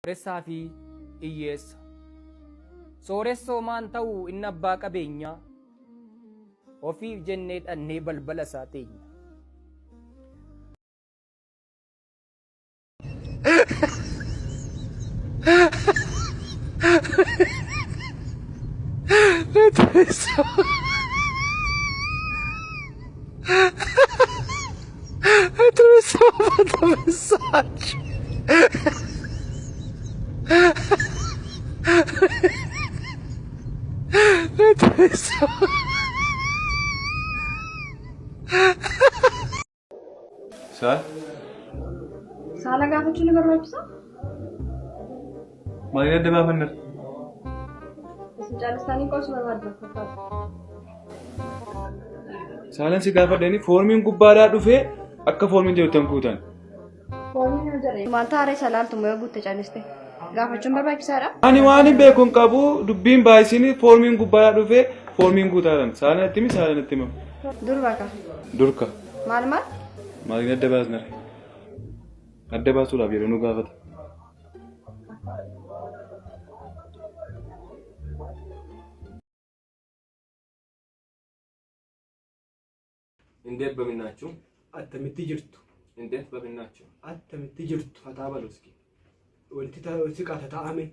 Sooressaa fi hiyyeessa. Sooressoo maan ta'u inni abbaa qabeenyaa. Ofiif jennee dhannee balbala isaa teenya. Saal? Saala gaafachuu ni barbaachisaa? Maaliin adda baafannara? Isin caalistanii qoosuu barbaaddu fakkaata. Saalan si gaafadhani foormiin gubbaadhaa dhufee akka foormiin jedhu tan kuutan. Maal taaree salaaltu moo guutte caaliste? Gaafachuun barbaachisaadha? Ani waan hin beeku hin qabu dubbiin baay'isini foormiin gubbaadhaa dhufee foormiin guutaadhaan saalan itti himi saalan itti himamu. Durba ka. Durka Maal maal? maaliin adda baasnare? Adda baasuudhaaf yeroo nu gaafata. እንዴት በምናችሁ Attamitti jirtu? እንዴት በምናችሁ Attamitti jirtu? ፈታ በሉ እስኪ። Walitti qaata ta'ame.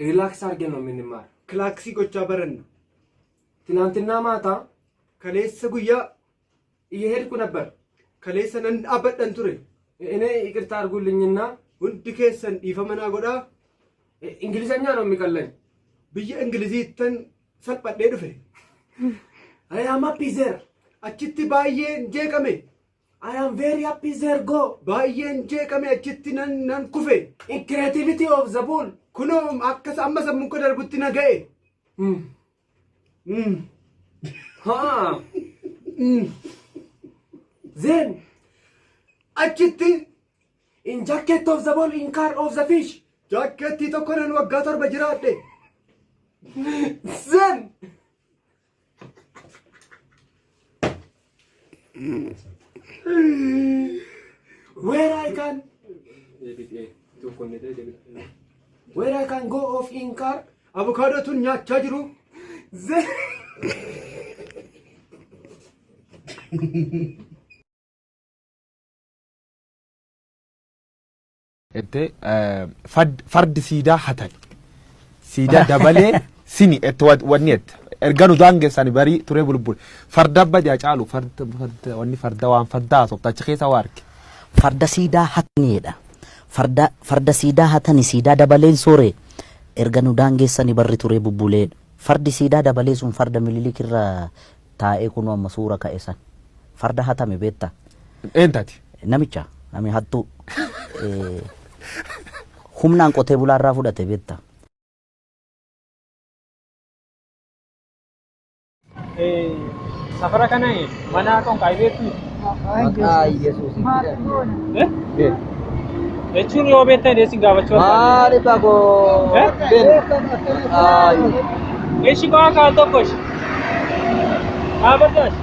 ሪላክስ አድርገን ነው የምንማር። Kilaaksii gochaa baranna. ትናንትና ማታ Kaleessa guyyaa እየሄድኩ ነበር። kaleessa nan dhaabbadhan ture. እኔ ይቅርታ አድርጉልኝና Hundi keessan dhiifama naa godhaa. እንግሊዘኛ ነው የሚቀለኝ። Biyya Ingiliziittan salphadhee dhufe. አይ አም ሃፒ ዜር Achitti baay'een jeeqame. አይ አም ቬሪ ሃፒ ዜር ጎ Baay'een jeeqame achitti nan nan kufe. ኢን ክሬቲቪቲ ኦፍ ዘ ቡል Kunoo akkas amma sammuun koo darbutti na ga'e. Mm. Mm. ዜን Achitti ኢን ጃኬት ኦፍ ዘ ቦል ኢን ካር ኦፍ ዘ ፊሽ jaakkeettii tokko nan waggaa 7 jiraadhe. ዜን ዌር አይ ካን ዌር አይ ካን ጎ ኦፍ ኢን ካር Abukaadotuun nyaachaa jiru. ዜን Jettee fardi siidaa hatan siidaa dabalee sini itti wanni jette erga nu daangessan barii turee bulbul farda abba caalu farda farda wanni farda waan farda haasofta achi keessa waa arge. Farda siidaa hataniidha. Farda farda siidaa hatani siidaa dabaleen soore erga nu daangeessani barri turee bubbuleedha. Fardi siidaa dabalee sun farda Mililik irra taa'ee kunoo amma suura ka'e san. Farda hatame beektaa? Eentaati? Namicha nami hattuu humnaan qotee bulaarraa fudhate beektaa? Safara kana mana xonqaayii beektu? Maqaa Yesuus. Jechuun yoo beektan isin gaafachuu barbaade. Maali bakoo? Ishi qo'aa kaa tokko ishi. Dhaabadhaa ishi.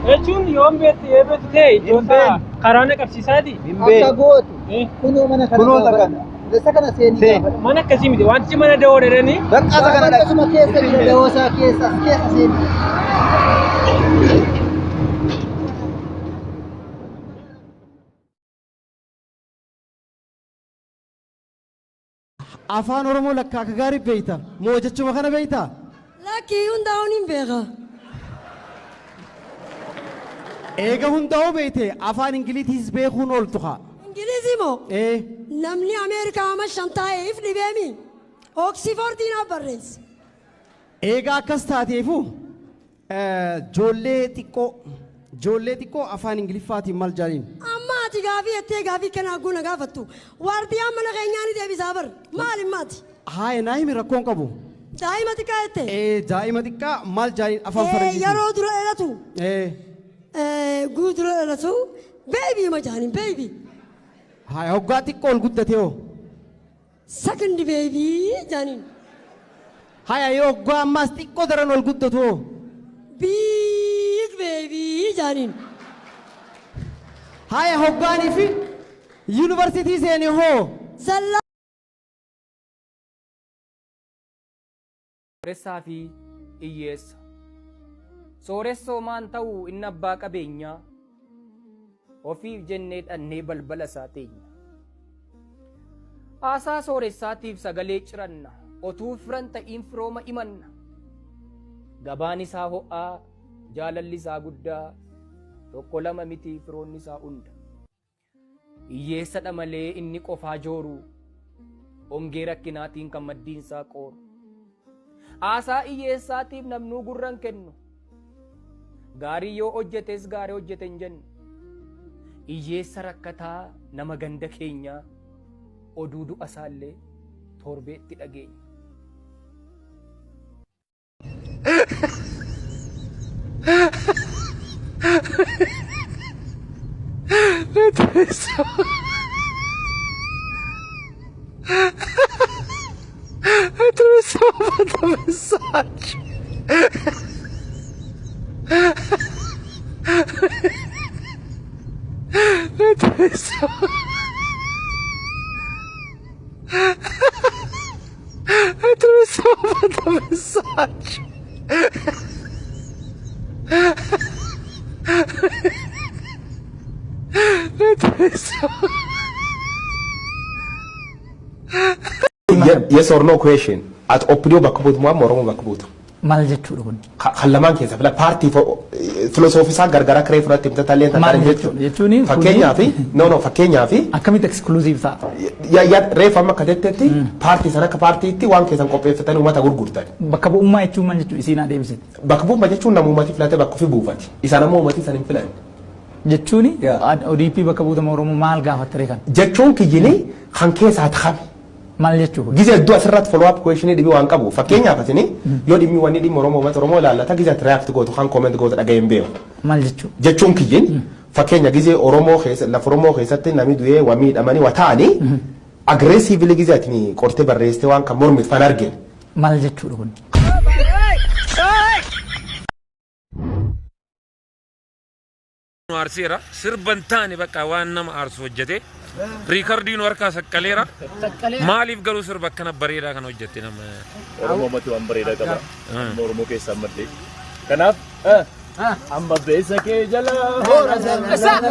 Jechuun yoon beektu yoo beektu ta'e iddoo isaa karaa na qabsiisaati. Akka gootu kunoo mana kana Kunoo kana. Isa kana seenii gaafadhu. Mana akkasii miti wantichi mana da'oo dheeranii. Bakka isa kana dhaqi. Akkasuma keessa jira da'oo isaa keessa as keessa seenii. Afaan Oromoo lakkaa akka gaarii beeyta. Moo jechuma kana beeyta? Lakkii hundaa'uun hin beeka. Eega hundaa'uu beeyte afaan Ingiliziis beekuun ooltu kaa. Ingilizii moo? Ee. Namni Ameerikaa amma shan taa'e if dhibeemi. Oksifoordiin haa barreesse. Eega akkas taateefu ijoollee xiqqoo ijoollee xiqqoo afaan Ingiliffaatiin maal jaaniin? Amma ati gaafii jettee gaafii kana hagguu na gaafattu. Waardiyaan mana keenyaa ni deebisaa bar. Maal himmaati? Haaya naa himi rakkoon qabu. Daa'ima xiqqaa jette? Ee daa'ima xiqqaa maal jaaniin afaan faranjiitiin? Yeroo dura dhalatu. Ee. Guu dura dhalatu beebii ma jaaniin beebii. Haaya hoggaa xiqqoo ol guddate hoo? Second baby jaaniin. Haya yoo hoggaa ammaas xiqqoo daran ol guddatu hoo? Big baby jaaniin. Haya hoggaanii fi yuunivarsiitii seene hoo? Zallaa. Sooressaa fi hiyyeessa. Sooressoo maan ta'u inni abbaa qabeenyaa ofiif jennee dhannee balbala isaa teenya. Haasaa sooressaatiif sagalee ciranna otuu firan ta'iin firooma imanna. Gabaan isaa ho'aa jaalalli isaa guddaa tokko lama miti firoonni isaa hunda. Hiyyeessadha malee inni qofaa jooru, ongee rakkinaatiin kan maddiinsaa qooru. Haasaa hiyyeessaatiif namnuu gurra hin kennu. Gaarii yoo hojjetes gaarii hojjete hin jennu. Hiyyeessa rakkataa nama ganda keenyaa oduu du'a isaallee torbeetti dhageenya. Yes or no question. Ati OPDO bakka buutu moo amma Oromoo bakka buutu? Maal jechuudha kun? Kan lamaan keessa fila paartii filosoofii isaa gargar akka reefu irratti himte tallee Maal jechuudha? Jechuun Fakkeenyaaf no no fakkeenyaaf akkamitti exclusive ta'a? Ya reefu amma akka jettetti paartii sana akka paartiitti waan keessan qopheeffatanii uummata gurgurtan. Bakka bu'ummaa jechuun maal jechuudha? Isiin adeemsite. Bakka bu'ummaa jechuun nama uummati filate bakka ofii buufati. Isaan ammoo uummati san hin filanne. Jechuun ODP bakka buutama Oromoo maal gaafattare kan? Jechuun kiyyini kan keessaa ta'ame. Maal jechuudha? Gize hedduu asirratti follow up question dhibii waan qabu. Fakkeenyaaf asini yoo dhimmi wanni dhimmi Oromoo uummata Oromoo ilaallata gize ati react gootu kan comment gootu dhaga'ee hin beeku. Maal jechuudha? Jechuun kiyyin fakkeenya gizee Oromoo keessa lafa Oromoo keessatti namni du'ee waa miidhamanii waa ta'anii aggressively gizee ati qortee barreessitee waan kan mormitu fan argine. Maal jechuudha kun? Nu aarseera sirba hin taane bakka waan nama aarsu hojjete riikardii nu harkaa saqqaleera maaliif garuu sirba akkana bareedaa kana hojjette nama. Oromoo mati waan bareedaa qaba. Amma Oromoo keessaa maddee. Kanaaf amma beessa kee jala hora sana.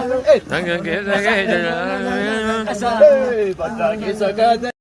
Baddaa keessa kaata.